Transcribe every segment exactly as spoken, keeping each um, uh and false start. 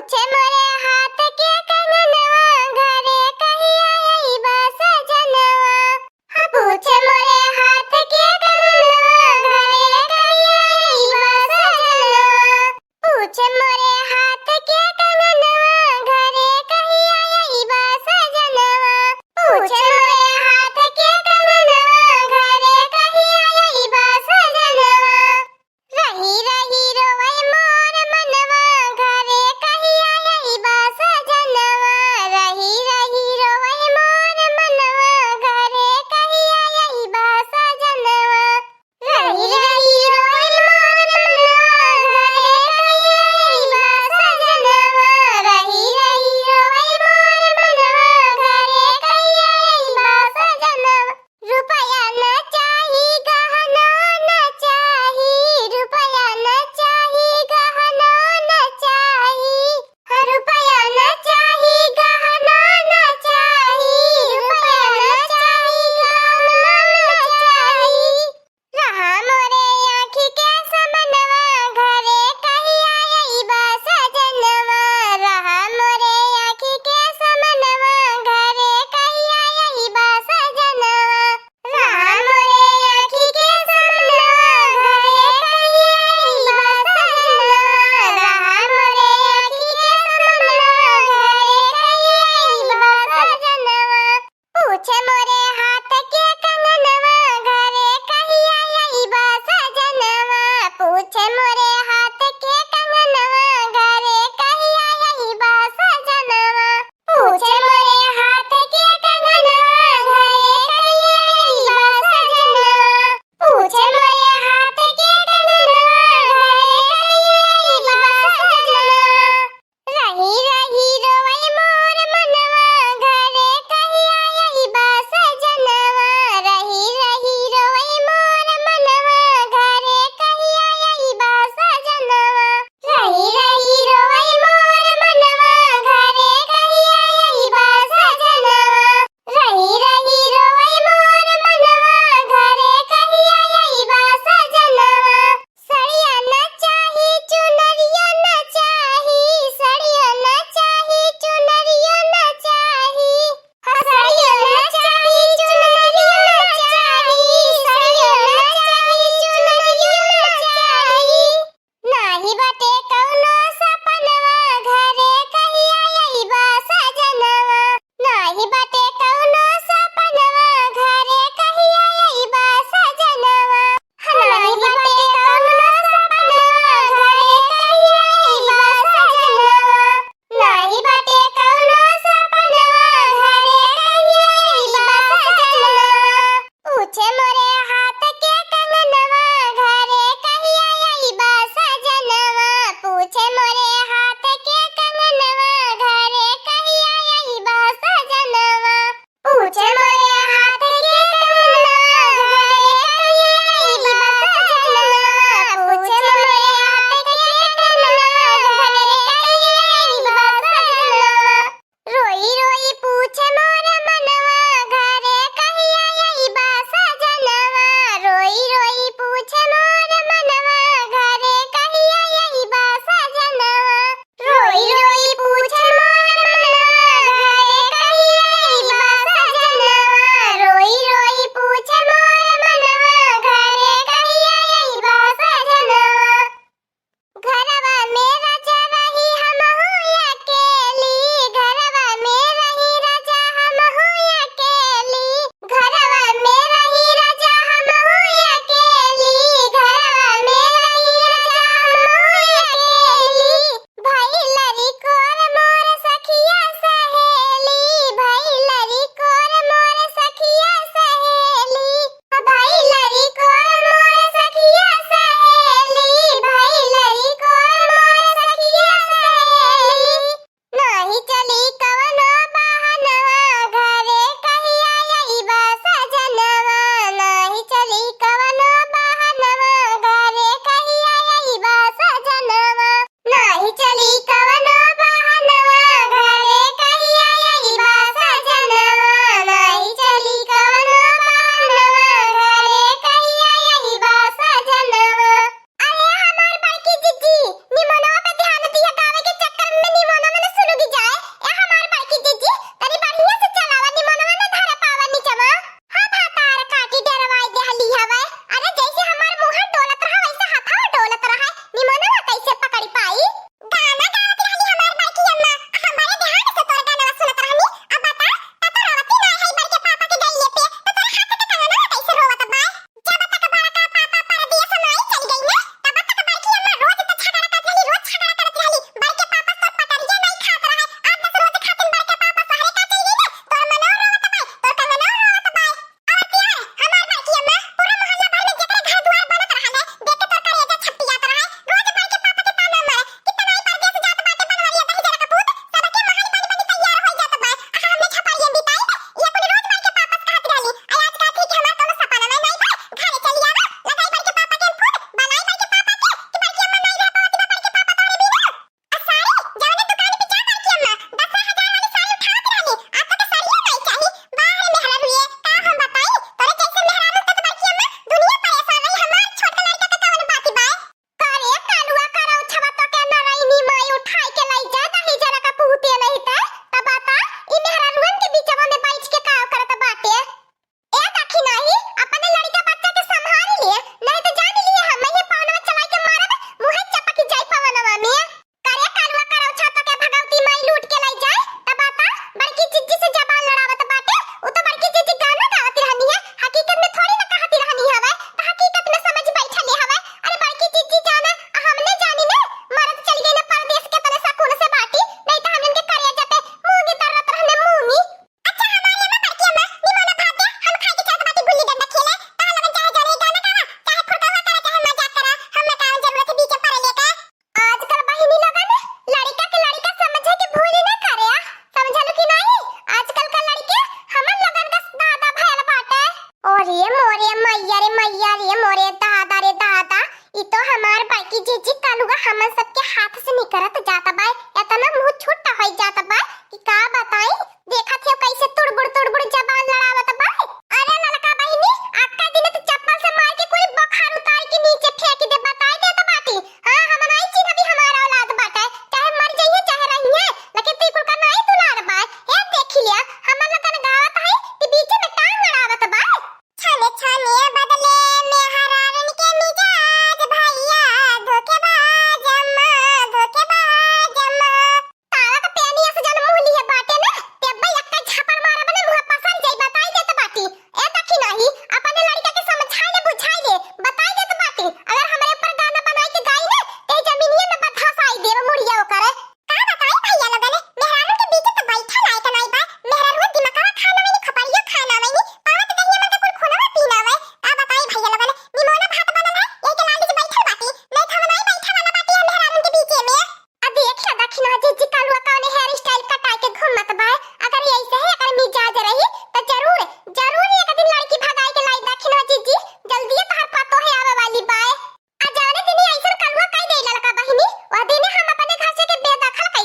पूछे मोरे हाथ के कंगनवा, घरे कहिया अइबा सजनवा। हाँ, पूछे मोरे हाथ के कंगनवा, घरे कहिया अइबा सजनवा। पूछे मोरे हाथ के कंगनवा, घरे कहिया अइबा सजनवा। पूछे मोरे हाथ के कंगनवा, घरे कहिया अइबा सजनवा। रही रही रोवे मोर मनवा, घरे कहिया अइबा सजनवा।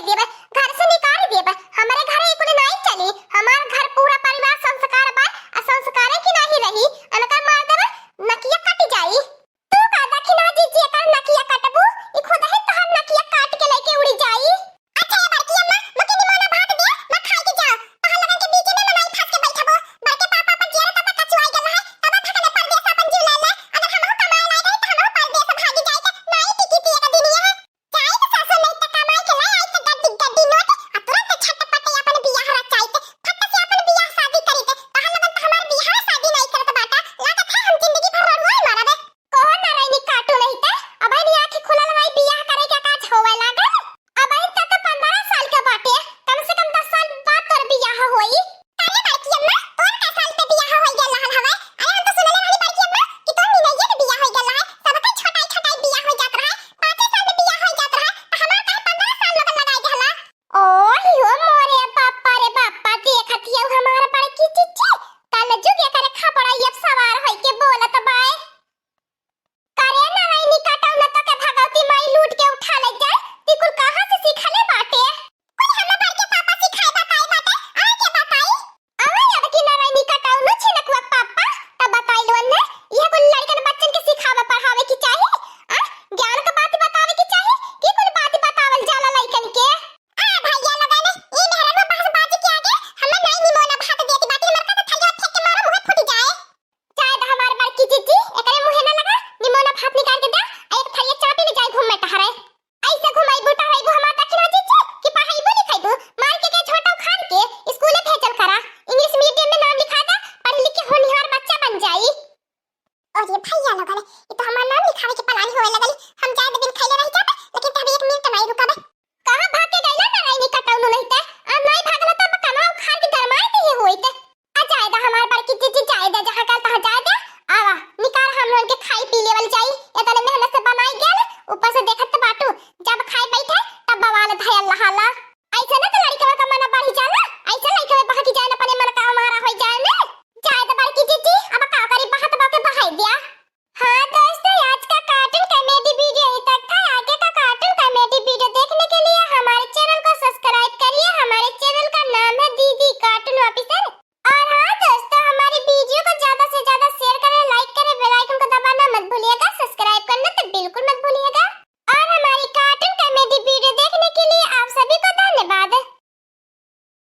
देबे, घर से निकाल देबे। हमरे घर ई कुल नाहीं चली। हमार घर पूरा परिवार संस्कार बा, आ संस्कारे की नाहीं रही। अनका मार देबे, नकिया कट जाई। तू का दखिना जीजी एकर नकिया कटबू? ई खुदही तोहर नकिया काट के लेके उड़ी जाई। अच्छा ये बड़की अम्मा, मके निमोना भात दिया, मैं खाई के जाओ। तोहर लगन के बीच में मनई फंस के बैठबो। बड़के पापा अपन जियरा तब कचुआई गेल है, तब थकने परदेस अपन जीव ले ले। अगर हमहू कमाए लाए रही तो हमहू परदेस भागी जाए तो नाई टिकी थी एक दिन ये। जाई तो सासु नहीं तो कमाई के ले आई तो गड्डी गड्डी नोट, आ तुरंत छटपट अपन बियाह रचाई के, फट से अपन बियाह शादी करी के। तोहर लगन तो हमार बियाह शादी नहीं करत बाटा। लागत है हम जिंदगी भर रोड़ुआ मारबे। कहो नारायणी काटू नहीं ते, अबहिन आँखी खुलल रही, बियाह करे के काज होवे लागल। अबहिन तक तो पन्द्रह साल के बाटे, कम से कम दस साल बाद तोर बियाह होई। अरे बड़की अम्मा, तोर का साल पे बियाह होई गेल रहल हवे? अरे हम तो सुनले रहली बड़की अम्मा कि तोर निनैया के बियाह होई गेल रहे, सबके छोटाई छोटाई बियाह होई जात रहे, पाँचे साल में बियाह होई जात रहे, तो हमार काहे पन्द्रह साल लगन लगाई देहला? ओही हो मोरे बापा रे बापा, देखत हियौ हमार बड़की जिज्जी, कलजुग एकरे खपड़ैया सवार होई के बोलत बाय। करे नारायणी कटौना तो के भगवती माई लूट के उठा ले जाए, ती कुल कहाँ से सीखले बाटे? कुल हमरा बड़के पापा सिखाए बताए बाटे, अवे के बताई? अवे अब की नारायणी कटौनो छिनकुआ पापा, तब बताई लोन ने, यह कुल लड़कन बच्चन के सिखावे पढ़ावे की चाही, आ? ज्ञान का बात बतावे की चाही, कि कुल बात बतावल जाला लड़कन के? आ भैया लोगन, ई मेहरनवा बहस बाजी के आगे हमें नाई निमोना भात देती बाटी, मरका तो थरिया फेंक के मारो, मुँह फूट जाए। जाए द हमार बड़की जिज्जी, एकरे मुँहे ना लगा, निमोना भात निकाल के दे, आ एक थरिया चापी ले जाए घूम में टहरे। ऐसे घुमाई बूटा होइबू हमार दखिना जिज्जी, कि पढ़ाईबू लिखाईबू, मार के के झोंटा उखाड़ के स्कूले भेजल करा, इंग्लिश मीडियम में नाम लिखा दे, पढ़ लिख के होनहार बच्चा बन जाई। अरे भैया लोगन, ई तो हमार नाम लिखावे के पलानी होवे लगल। हम जाए बिन खैले रह जाबे, लेकिन तब एक मिनट नाई रुकबे। कहाँ भाग के गइला नारायणी कटौनो नहीं ते? आ नाई भागला तब कनवा उखाड़ के गरमाए दिए होई ते। आ जाए दा हमार बड़की जिज्जी, जाए दा, जहाँ गल तहाँ जाए दा। आवा, निकाल हम लोगन के खाई पी लेवल जाई। इतने मेहनत से बनाई गेल, ऊपर से देखत तो बाटू, जब खाए बैठे तब बवाल धयल लहाला।